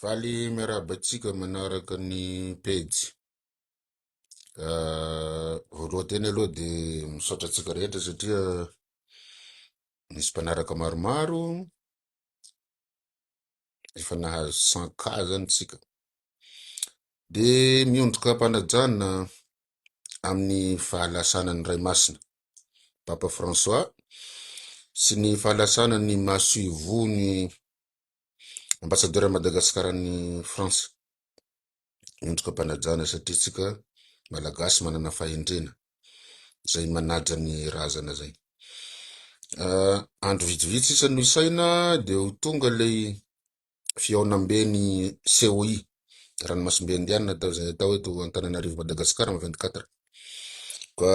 Faly miarahaba antsika manaraka ny pejy. Voalohany teny aloha dia misaotra antsika rehetra satria misy mpanaraka maromaro, efa nahazo 100K zany tsika. Dia miondrika am-panajana amin'ny fahalasanan'ny Ray Masina Papa François sy ny fahalasanan'ny masoivohon'ny ambassadeur Madagascar any France. Miondrika am-panajana satria tsika Malagasy manana fahendrena izay manaja ny razana zay. Andro vitsivitsy sisa no isaina dia ho tonga ilay fihaonambe ny COI, ranomasimbe indianina atao izay atao eto Antananarivo Madagasikara amin'ny 24. Ka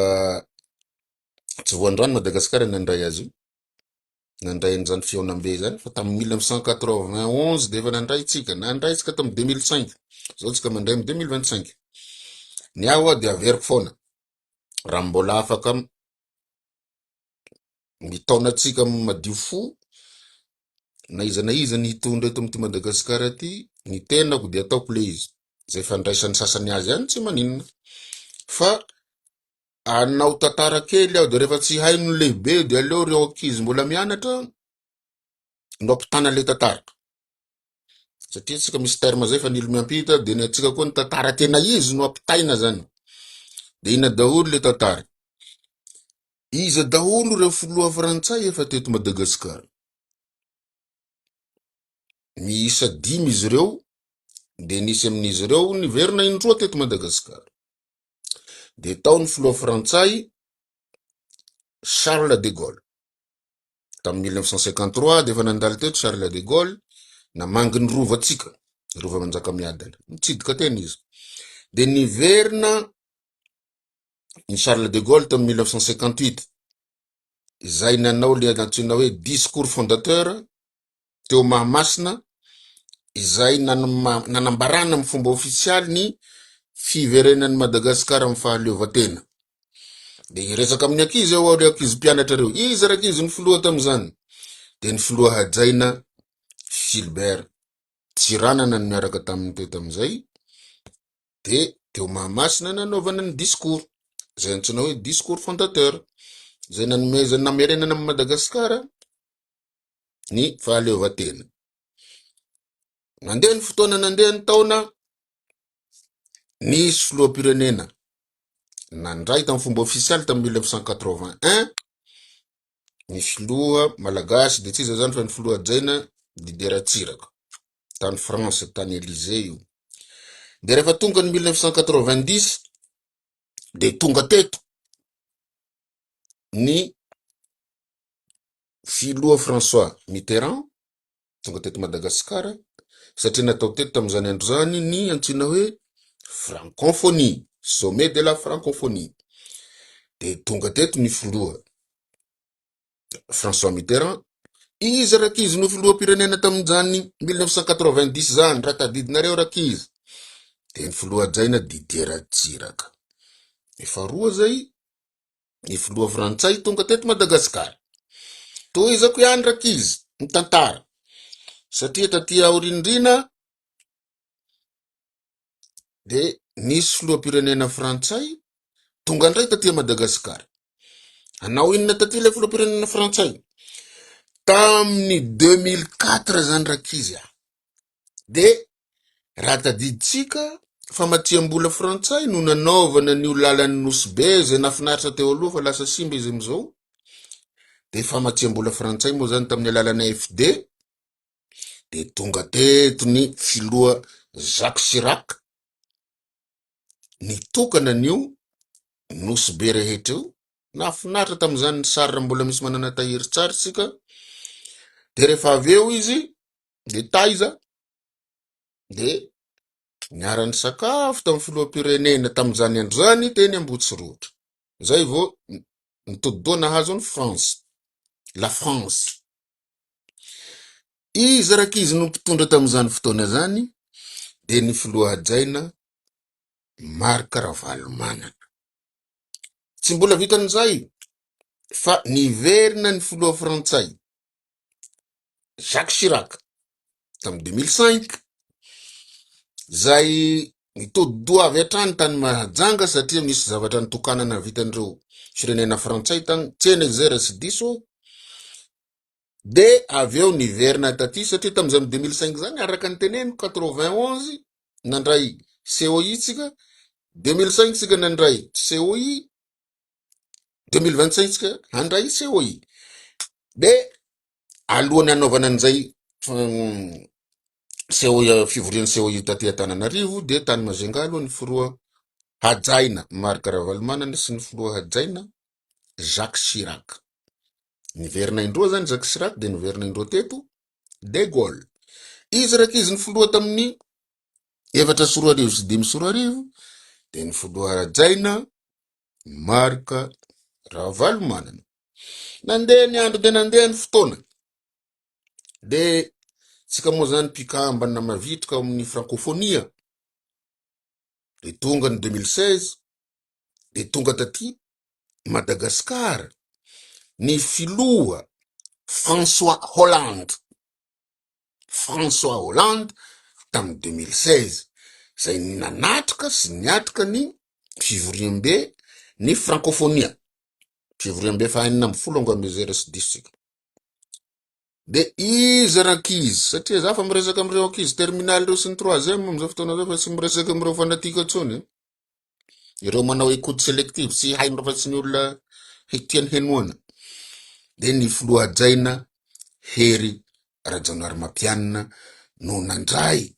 tsy voandrano Madagasikara nandray azy io, nandray an'izany fihaonambe izany fa tamin'ny 1991 dia efa nandray tsika, nandray tsika tamin'ny 2005, zao tsika mandray amin'ny 2025. Ny ahy ho'a dia averiko foana, raha mbola afaka mitaona antsika madio fo na iza na iza ny hitondra eto amin'ity Madagasikara ity, ny tenako dia ataoko le izy, izay fandraisan'ny sasany azy ihany tsy maninona, fa hanao tantara kely aho dia rehefa tsy haino ny lehibe dia aleo ireo ankizy mbola mianatra no ampitana le tantara, satria tsika misy terme zay fa ny olo miampita dia ny antsika koa ny tantara tena izy no ampitaina zany, dia inona daholo le tantara? Iza daholo ireo filoha frantsay efa teto Madagasikara? Miisa dimy izy ireo, dia nisy amin'izy ireo niverina indroa teto Madagasikara. Dia tao ny filoha frantsay Charles de Gaulle. Tamin'ny 1953 dia efa nandalo teto Charles de Gaulle, namangy ny rovantsika, rova Manjakamiadana. Nitsidika teny izy. Dia niverina ny Charles de Gaulle tamin'ny 1958, izay nanao ilay nantsoina hoe discours fondateur teo Mahamasina, izay nanambarana amin'ny fomba ofisialy ny fiverenan'i Madagasikara amin'ny fahaleovantena. Dia hiresaka amin'ny ankizy aho, ireo ankizy mpianatra ireo. Iza rankizy ny filoha tamin'izany? Dia ny filoha hajaina Philbert Tsiranana no niaraka taminy teo tamin'izay. Dia teo Mahamasina nanaovana ny discours, izay antsoina hoe discours fondateur, izay nanomezana namerenana amin'i Madagasikara ny fahaleovantena. Nandeha ny fotoana, nandeha ny taona, nisy filoham-pirenena nandray tamin'ny fomba ofisialy tamin'ny 1981 ny filoha malagasy dia tsy iza zany fa ny filoha hajaina Didier Ratsiraka tany France tany Elysée io. Dia rehefa tonga ny 1990 dia tonga teto ny filoha François Mitterrand tonga teto Madagasikara satria natao teto tamin'izany andro izany ny antsoina hoe francophonie, sommet de la francophonie. Dia tonga teto ny filoha François Mitterrand. Izy rankizy no filoham-pirenena tamin'izany 1990 izany, raha tadidinareo rankizy. Dia ny filoha hajaina Didier Ratsiraka. Efa roa zay ny filoha frantsay tonga teto Madagasikara. Tohizako ihany rankizy ny tantara satria taty aoriandriana de nisy filoham-pirenena frantsay tonga indray taty Madagasikara. Hanao inona taty ilay filoham-pirenena frantsay? Tamin'ny 2004 zany rankizy a. De raha tadidintsika, famatsiam-bola frantsay no nanaovana an'io lalan'i Nosy Be izay nahafinaritra teo aloha fa lasa simba izy amin'izao. De famatsiam-bola frantsay moa zany tamin'ny alalan'ny AFD. De tonga teto ny filoha Jacques Chirac nitokana an'io Nosy Be rehetra io. Nahafinaritra tamin'izany ny sary raha mbola misy manana tahirin-tsary isika. De rehefa avy eo izy de taiza de niara-nisakafo tamin'ny filoham-pirenena tamin'izany andro izany teny Ambohitsorohitra. Zay vao nitodi-doha nahazo an'i France, la France. Iza rankizy no mpitondra tamin'izany fotoana izany? De ny filoha hajaina Marc Ravalomanana. Tsy mbola vitan'izay fa niverina ny filoha frantsay Jacques Chirac tamin'ny 2005. Izay nitodi-doha avy hatrany tany Mahajanga satria misy zavatra nitokanana vitan'ireo firenena frantsay tany, tsena izay raha tsy diso aho. Dia avy eo niverina taty satria tamin'izany 2005 izany araka ny teneniko 91 nandray COI tsika, 2005 tsika nandray COI, 2025 tsika handray COI. Dia alohan'ny hanaovana an'izay COI fivorian'ny COI taty Antananarivo dia tany Majunga aloha ny filoha hajaina Marc Ravalomanana sy ny filoha hajaina Jacques Chirac. Niverina indroa zany Jacques Chirac dia niverina indroa teto De Gaulle. Izy rankizy ny filoha tamin'ny 2004 sy 2005 dia ny filoha hajaina Marc Ravalomanana. Nandeha ny andro dia nandeha ny fotoana. Dia tsika moa zany mpikambana mavitrika ao amin'ny frankofonia. Dia tonga ny 2016 dia tonga taty Madagascar ny filoha François Hollande, François Hollande tamin'ny 2016 izay nanatrika sy niatrika ny fivoriambe ny frankofonia, fivoriambe faha 16 angamba izay raha tsy diso tsika. De iza rankizy satria za fa miresaka amin'ireo ankizy terminale ireo sy ny troisième amin'izao fotoana izao fa tsy miresaka amin'ireo fanatique intsony. Ireo manao écoute sélective tsy haino afa-tsy ny olona tiany henoana. Dia ny filoha hajaina Hery Rajaonarimampianina no nandray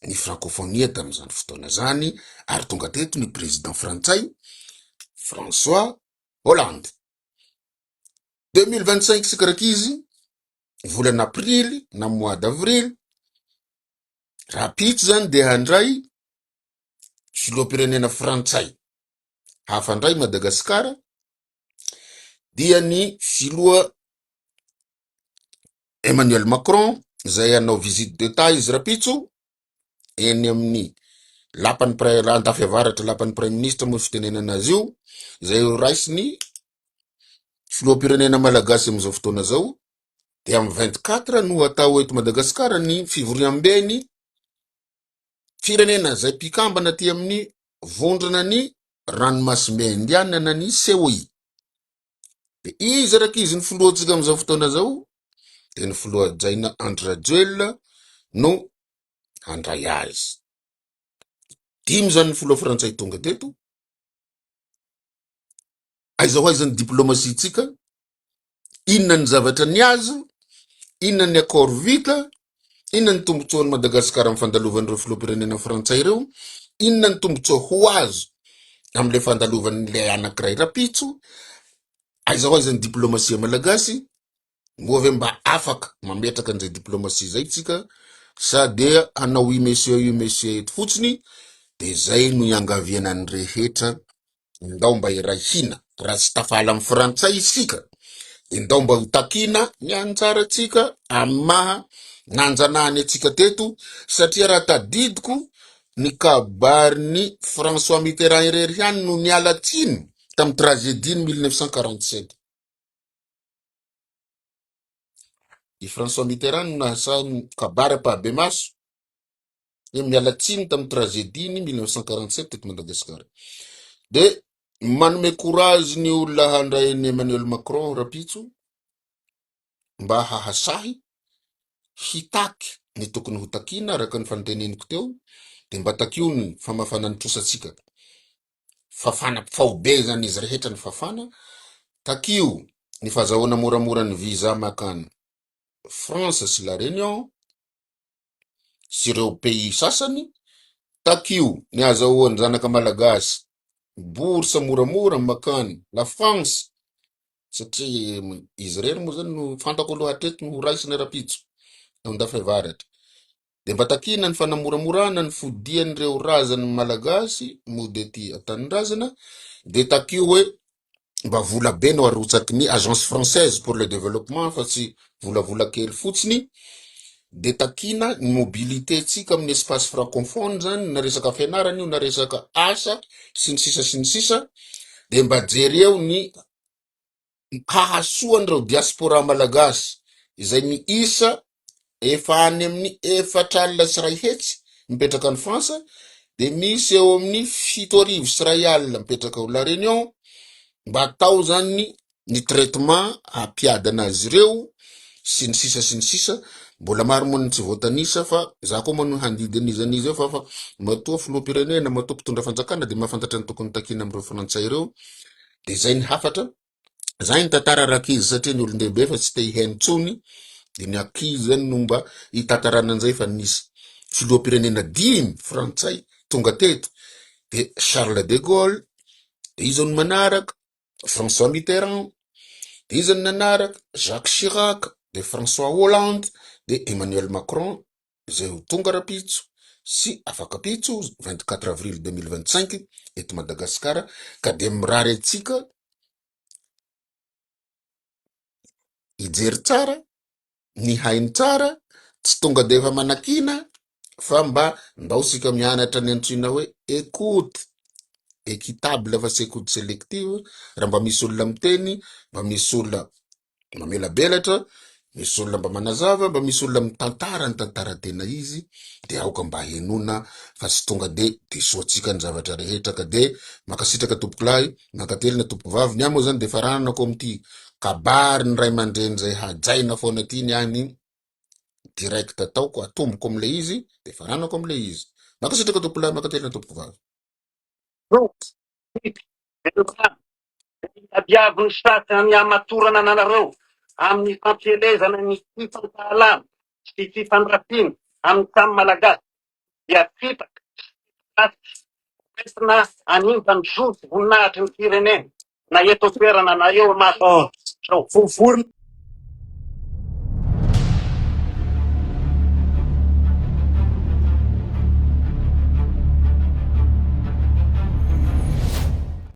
ny frankofonia tamin'izany fotoana izany ary tonga teto ny président frantsay François Hollande. 2025 isika rankizy, volana aprily na mois d'avril, rahampitso izany dia handray filoham-pirenena frantsay hafa indray Madagasikara dia ny filoha Emmanuel Macron izay hanao visite d'Etat izy rapitso eny amin'ny lapan'ny pre- Andafy Avaratra lapan'ny praiminisitra moa fitenenana azy io izay ho raisiny filoham-pirenena malagasy amin'izao fotoana izao dia amin'ny 24 no atao eto Madagasikara ny fivoriamben'ny Firenena izay mpikambana aty amin'ny vondrona ny ranomasimbe indiana na ny COI. Dia iza araka izy ny filohantsika amin'izao fotoana izao? Dia ny filoha hajaina Andry Rajoelina no handray azy. Dimy izany ny filoha frantsay tonga teto. Aiza ho aiza ny diplomasiantsika? Inona ny zavatra niazo? Inona ny accord vita? Inona ny tombotsoan'i Madagasikara amin'ny fandalovan'ireo filoham-pirenena frantsay ireo? Inona ny tombotsoa ho azo amin'ilay fandalovan'ilay anankiray rapitso? Aiza ho aiza ny diplomasia malagasy? Moa ve mba afaka mametraka an'izay diplomasia izay tsika sa dia hanao oui monsieur oui monsieur eto fotsiny? Dia izay no iangaviana ny rehetra Ndao mba hiray hina, raha tsy tafahala amin'ny frantsay isika dia ndao mba ho takiana ny anjarantsika amin'ny maha nanjanahany antsika teto satria raha tadidiko ny kabarin'i François Mitterrand irery ihany no niala tsiny tamin'ny tragédie ny 1947. I François Mitterrand no nahasahy nikabary ampahibemaso hoe miala tsiny tamin'ny tragédie ny 1947 teto Madagasikara. De manome courage ny olona handray an'i Emmanuel Macron rapitso mba hahasahy hitaky ny tokony ho takiana araka ny fanteneniko teo de mba takio ny famafana ny trosantsika. Fafana faobe zany izy rehetra ny fafana. Takio ny fahazahoana moramora ny visa makany France sy La Réunion. sy ireo pays sasany, takio ny azahoan'ny zanaka malagasy bourse moramora makany la France satria izy irery moa zany no fantako aloha hatreto no ho raisina rapitso ao Andafiavaratra de mba takiana ny fanamoramorana ny fodian'ireo razan'ny malagasy mody aty an-tanindrazana de takio hoe mba vola be no arotsaky ny agence française pour le développement fa tsy volavola kely fotsiny de takiana ny mobilité tsika amin'ny espace francophone zany na resaka fianarana io na resaka asa sy ny sisa sy ny sisa de mba jereo ny hahasoa an'ireo diaspora malagasy izay miisa efa any amin'ny 24 000. mipetraka any Frantsa, dia misy eo amin'ny 2007 mipetraka ao La Réunion, mba atao zany ny traitement hampiadana azy ireo sy ny sisa sy ny sisa, mbola maro moa ny tsy voatanisa fa za koa moa no handidy an'iza n'iza eo fa fa matoa filoham-pirenena, matoa mpitondra fanjakana dia mahafantatra ny tokony takiana amin'ireo frantsay ireo, dia zay ny hafatra. Zay ny tantara rankizy satria ny olon-dehibe efa tsy te hihaino intsony de ny ankizy zany no mba hitantarana an'izay fa nisy filoham-pirenena dimy frantsay tonga teto de Charles de Gaulle de iza no manaraka François Mitterrand de iza no nanaraka Jacques Chirac de François Hollande de Emmanuel Macron izay ho tonga rapitso sy afakapitso 24 avril 2025 eto Madagasikara ka dia mirary antsika hijery tsara, ny haino tsara, tsy tonga dia efa manakiana fa mba ndao isika mianatra ny antsoina hoe écoute équitable fa tsy écoute sélective, raha mba misy olona miteny, mba misy olona mamelabelatra, misy olona mba manazava, mba misy olona mitantara ny tantara tena izy de aoka mba henoina fa tsy tonga de disoantsika ny zavatra rehetra ka de mankasitraka tompokolahy, mankatelina tompokovavy, ny ahy moa zany de faranako amin'ity kabary ny ray aman-dreny zay hajaina foana ty ny ahy ny direct ataoko atomboko amin'ilay izy de faranako amin'ilay izy. Mankasitraka tompokolahy, mankatelina tompokovavy. Tadiavin'ny sasany hamatorana anareo amin'ny fampielezana ny fifankahalana sy fifandrafiana amin'ny samy Malagasy dia fitaka sy ratsy entina hanimba ny zo sy voninahitry ny firenena na eto an-toerana na eo imason'izao. Vovorona.